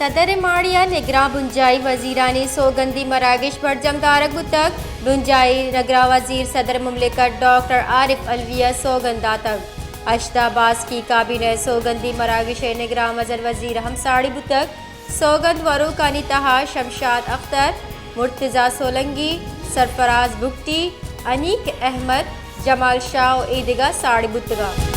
صدر ءِ ماڑی ءَ نگراں بنجاہی وزیرانی سوگندی مراگش برجم دارگ بوتگ۔ بنجاہی نگراں وزیر صدر مملکت ڈاکٹر عارف علوی ءَ سوگند داتگ۔ ہشت ءَ باسکی کابینہ ءِ سوگندی مراگش ءِ نگراں مزن وزیر ہم ساڑی بوتگ۔ سوگند وروکانی تہا شمشاد اختر، مرتضی سولنگی، سرفراز بگٹی، انیق احمد، جمال شاہ ءُ ایدگہ ساڑی بوتگ اَنت۔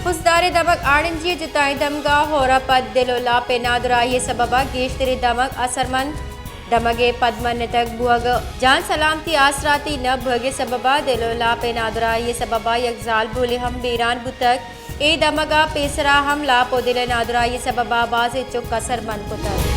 خضدار ءِ دمگ آڑنجی ءِ جتائیں دمگاں، ہور ءَ پد دل ءُ لاپ ءِ نادراہی ءِ سبب ءَ گیشتریں دمگ اثرمند۔ دمگ ءِ پد منتگ بوہگ ءُ جان سلامتی آسراتی نہ بوہگ ءِ سبب ءَ دل ءُ لاپ ءِ نادراہی ءِ سبب ءَ یک زالبولے ہم بیران بوتگ۔ اے دمگ ءَ پیسرا ہم لاپ ءُ دل ءِ نادراہی ءِ سبب ءَ بازیں چک اثرمند کتگ۔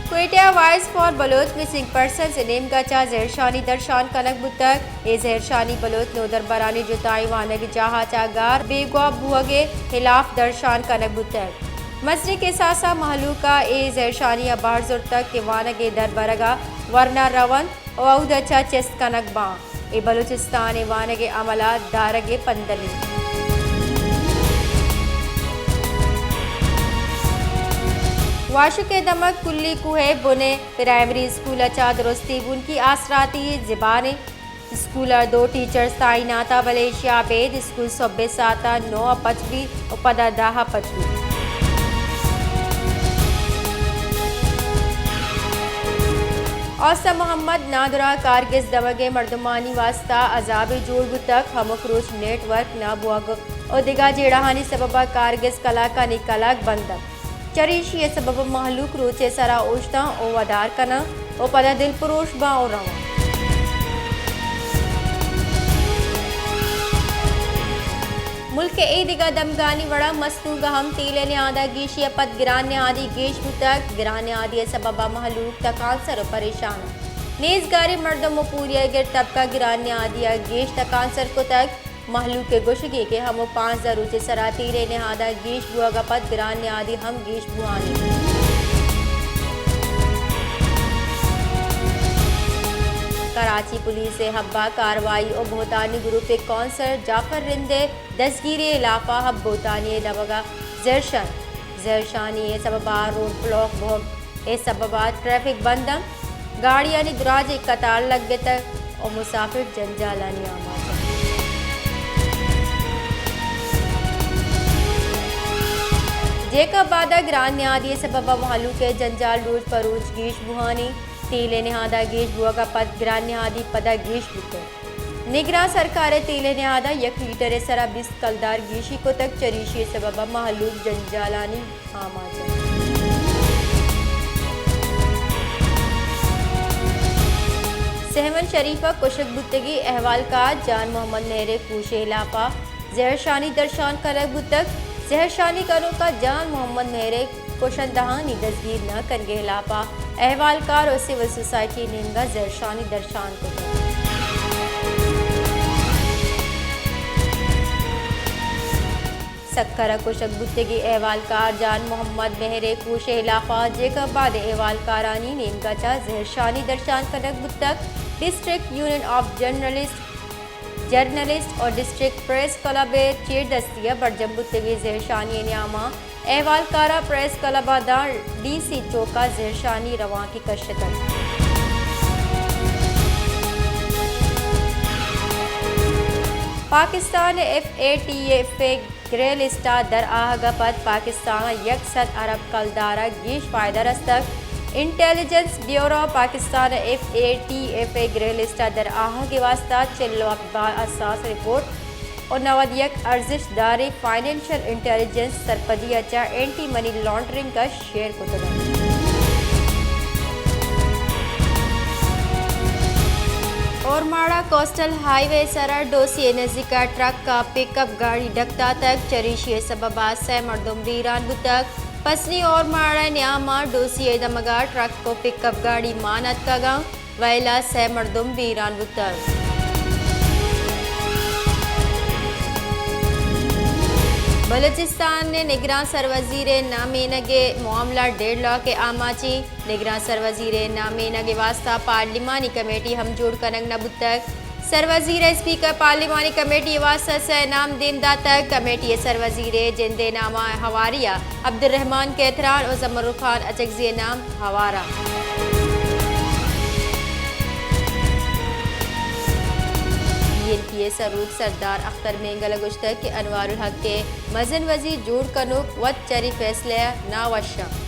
کوئٹہ ءَ voice for Baloch missing persons ءِ نیمگ ءَ چہ زہرشانی درشان کنگ بوتگ۔ اے زہرشانی بلوچ نودربرانی جتائیں وانگجاہ ءَ چہ گار بیگواہ بوہگ ءِ ہلاپ درشان کنگ بوتگ۔ مزنیں کساس ءَ مہلوک ءَ اے زہرشانی ءَ بہر زرتگ کہ وانگ ءِ دربرگ ءَ ورنا رونت ءُ اود ءَ چہ چست کنگ باں۔ اے بلوچستان ءِ وانگ ءِ عمل ءَ دارگ ءِ پندلے۔ واشک ءِ دمگ کلی کوہ ءِ بن ءِ پرائمری اسکول ءَ چہ درستی بونکی آسراتی زبان ءِ اسکول ءَ دو ٹیچرز تعینات ءَ، بلے ایشی ءَ ابید اسکول سہب ءِ ساعت ءَ نو ءَ پچ بیت ءُ پدا دہ ءَ پچ بیت۔ اوستہ محمد نادراہ کارگس دمگ ءِ مردمانی واستہ عذابے جوڑ بوتگ۔ ہمک روچ نیٹ ورک نہ بوہگ ءُ دگہ جیڑہانی سبب ءَ کارگس کلاکانی کلاک بند اَنت۔ چریشی ءِ سبب ءَ مہلوک روچ ءِ سرا اوشتاں ءُ ودار کناں ءُ پدا دلپروش باں ءُ رواں۔ ملک ءِ اے دگہ دمگانی وڑا مستونگ ءَ ہم تیل ءِ نہاد ءَ گیشی ءَ پد گران نہادی گیش بوتگ۔ گران نہادی ءِ سبب ءَ مہلوک تکانسر ءُ پریشان اَنت۔ نیزگاریں مردم ءُ پوریائی گر طبقہ گران نہادی ءَ گیش تکانسر کتگ۔ مہلوک ءِ گوشگے کہ ہمو پانزدہ روچ ءِ سرا تیل ءِ نہاد ءَ گیش بوہگ ءَ پد گران نہادی ہم گیش بوہان اِنت۔ کراچی پولیس ءِ ہب ءَ کاروائی ءُ بہتانی گروپ ءِ کونسلر جعفر رند ءِ دزگیری ءِ ہلاپ ءَ ہب بہتانی ءِ دمگ ءَ زہرشان، زہرشانی ءِ سبب ءَ روڈ بلاک بوہگ ءِ سبب ءَ ٹریفک بند اَنت، گاڑیانی دراجیں قطار لگتگ ءُ مسافر جنجالانی آماچ اَنت۔ جیکب آباد ءَ گران نہادی ءِ سبب ءَ مہلوک ءِ جنجال روچ پہ روچ گیش بوہان اِنت۔ تیل ءِ نہاد ءَ گیش بوہگ ءَ پد گران نہادی پدا گیش بوتگ۔ نگراں سرکار ءِ تیل ءِ نہاد ءَ یک لیٹر ءِ سرا بیست کلدار گیشی کتگ، چریشی ءِ سبب ءَ مہلوک جنجالانی آماچ اَنت۔ سہمن شریف ءَ کشگ بوتگیں احوالکار جان محمد مہر ءِ کوش ءِ ہلاپ ءَ زہرشانی درشان کنگ بوتگ۔ زہرشانی کنوک ءَ جان محمد مہر ءِ کشندہانی دزگیر نہ کنگ ءِ ہلاپ ءَ احوالکار ءُ سول سوسائٹی ءِ نیمگ ءَ زہرشانی درشان کتگ۔ سکھر ءَ کشگ بوتگیں احوالکار جان محمد مہر ءِ کوش ءِ ہلاپ ءَ جیکب آباد ءِ احوالکارانی نیمگ ءَ چہ زہرشانی درشان کنگ بوتگ۔ District union of journalist journalist ءُ ڈسٹرکٹ پریس کلب ءِ چیردستی ءَ برجم بوتگیں زہرشانی ءِ نیام ءَ احوالکار ءَ پریس کلب ءَ داں ڈی سی چوک ءَ زہرشانی روانکے کشتگ۔ پاکستان ءِ ایف اے ٹی ایف ءِ گرے لسٹ ءَ در آہگ ءَ پد پاکستان ءَ یک سد ارب کلدار ءَ گیش فائدہ رستگ۔ انٹیلیجنس بیورو پاکستان ءَ ایف اے ٹی ایف ءِ گرے لسٹ ءَ در آہگ ءِ واستہ چل ءُ ہپت بار حساس رپورٹ ءُ نود یک ارزشت داریں فنانشل انٹیلیجنس سرپدی ءَ چہ اینٹی منی لانڈرنگ ءَ شیئر کتگ اَنت۔ اورماڑہ کوسٹل ہائی وے ءِ سرا ڈوسی ءِ نزیک ءَ ٹرک ءَ پک اپ گاڑی ڈک داتگ، چریشی ءِ سبب ءَ سئے مردم بیران بوتگ۔ پسنی اورماڑہ ءِ نیام ءَ ڈوسی ءِ دمگ ءَ ٹرک ءُ پک اپ گاڑی مان اتکگ اَنت، وئیل ءَ سئے مردم بیران بوتگ۔ بلوچستان ءِ نگراں سروزیر ءِ نامینگ ءِ معاملہ ڈیڈ لاک ءِ آماچ اِنت۔ نگراں سروزیر ءِ نامینگ ءِ واستہ پارلیمانی کمیٹی ہم جوڑ کنگ نہ بوتگ۔ سروزیر ءَ اسپیکر پارلیمانی کمیٹی ءِ واستہ سئے نام دیم داتگ۔ کمیٹی ءِ سروزیر ءِ جند ءِ نام ءَ ہواری ءَ عبدالرحمان کھیتران ءُ زمرو خان اچکزئی ءِ نام ہوار اَنت۔ بی این پی ءِ سروک سردار اختر مینگل ءَ گوشتگ کہ انوار الحق ءِ مزن وزیر جوڑ کنوک وت چرے فیصلہ ءَ ناوش اَنت۔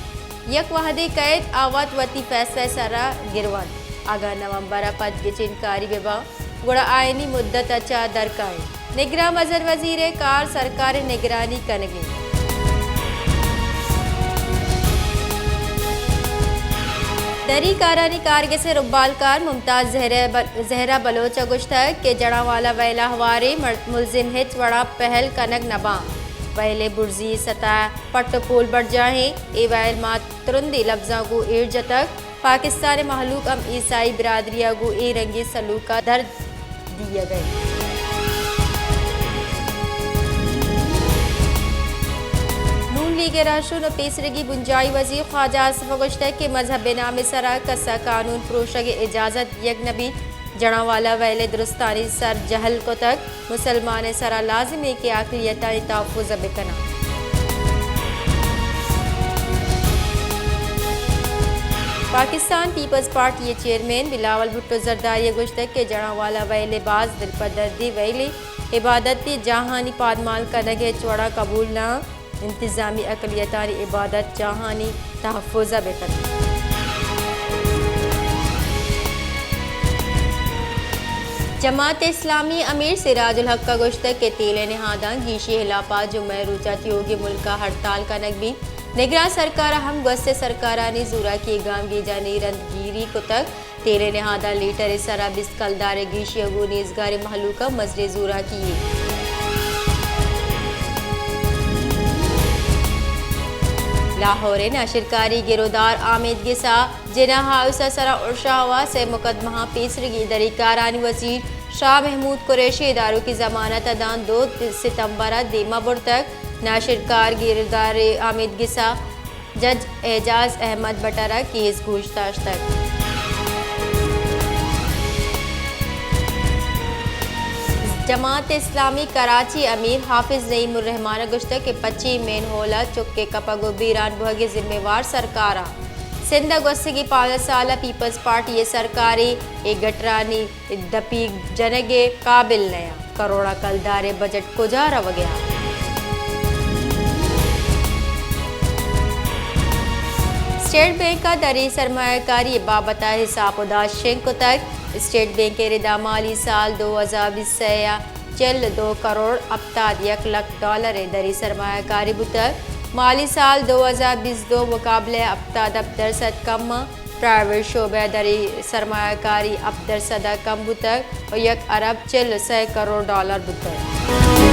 یک وھدے کئیت آ وت وتی فیصلہ ءِ سرا گرونت۔ اگاں نومبر ءَ پد گچین کاری بہ باں، گڑا آئینی مدت ءَ چہ در کاینت۔ نگراں مزن وزیر ءِ کار سرکار ءِ نگرانی کنگ اِنت۔ دری کارانی کارگس ءِ ربالکار ممتاز زہرہ بل-، زہرہ بلوچ ءَ گوشتگ کہ جڑانوالا ویل ءَ ہواریں مر-، ملزم ہچ وڑا پہل کنگ نہ باں۔ ویل ءِ برزی سطح پٹ ءُ پول برجاہ اِنت۔ اے ویل ما ترندیں لبزاں گوں ایر جتگ۔ پاکستان ءِ مہلوک ہم عیسائی برادری ءَ گوں اے رنگیں سلوک ءَ درد دیگ ءَ اِنت۔ نون لیگ ءِ رہشون ءُ پیسریگیں بنجاہی وزیر خواجہ آصف ءَ گوشتگ کہ مذہب ءِ نام ءِ سرا کس ءَ قانون پروشگ ءِ اجازت دیگ نہ بیت۔ جڑانوالا ویل ءِ درستانی سر جہل کتگ۔ مسلمان ءِ سرا لازم اِنت کہ اقلیتانی تحفظ ءَ بہ کناں۔ پاکستان پیپلز پارٹی ءِ چیئرمین بلاول بھٹو زرداری ءَ گوشتگ کہ جڑانوالا ویل ءِ باز دلپدردیں ویلے، عبادتی جاہانی پادمال کنگ ہچ وڑا قبول نہ اِنت۔ انتظامی اقلیتانی عبادت جاہانی تحفظ ءَ بہ کناں۔ جماعت اسلامی امیر سراج الحق ءَ گوشتگ کہ تیل ءِ نہاداں گیشی ءِ ہلاپ ءَ جمعہ ءِ روچ ءَ تیوگیں ملک ءَ ہڑتال کنگ بیت۔ نگراں سرکار ءَ ہم گوست ءِ سرکارانی زوراکی ءِ گامگیجانی رندگیری کتگ۔ تیل ءِ نہاداں لیٹر ءِ سرا بیست کلدار ءِ گیشی ءَ گوں نیزگاریں مہلوک ءَ مزنیں زوراکی یے۔ لاہور ءِ ناشرکاری گرودار آمیدگس ءَ جناح ہاؤس ءِ سرا ارشاو ءَ سئے مقدمہاں پیسریگیں دری کارانی وزیر شاہ محمود قریشی ءِ داروکی ضمانت ءَ داں دو ستمبر ءَ دیما برتگ۔ ناشرکار گرودار آمیدگس ءَ جج اعجاز احمد بٹر ءَ کیس گوش داشتگ۔ جماعت اسلامی کراچی امیر حافظ نعیم الرحمان ءَ گوشتگ کہ پچیں مین ہول ءِ چک ءِ کپگ ءُ بیران بوہگ ءِ ذمہ وار سرکار ءَ۔ سندھ ءَ گوستگیں پانزدہ سال ءَ پیپلز پارٹی ءِ سرکارے اے گٹرانی دپی جنگ ءِ قابل نہ اَنت۔ کروڑاں کلدار ءِ بجٹ کجا روگ ءَ اَنت؟ اسٹیٹ بینک ءَ دری سرمایہ کاری ءِ بابت ءَ حساب ءُ داد شنگ کتگ۔ اسٹیٹ بینک ءِ ردا مالی سال دو ہزار بیست سئے ءَ چل دو کروڑ ہپتاد یک لکھ ڈالر ءِ دری سرمایہ کاری بوتگ۔ مالی سال دو ہزار بیست دو مقابلہ ءَ ہپتاد ہپت درسد کم اَنت۔ پرائیویٹ شعبہ ءِ دری سرمایہ کاری ہپت درسد ءَ کم بوتگ ءُ یک ارب چل ءُ سئے کروڑ ڈالر بوتگ۔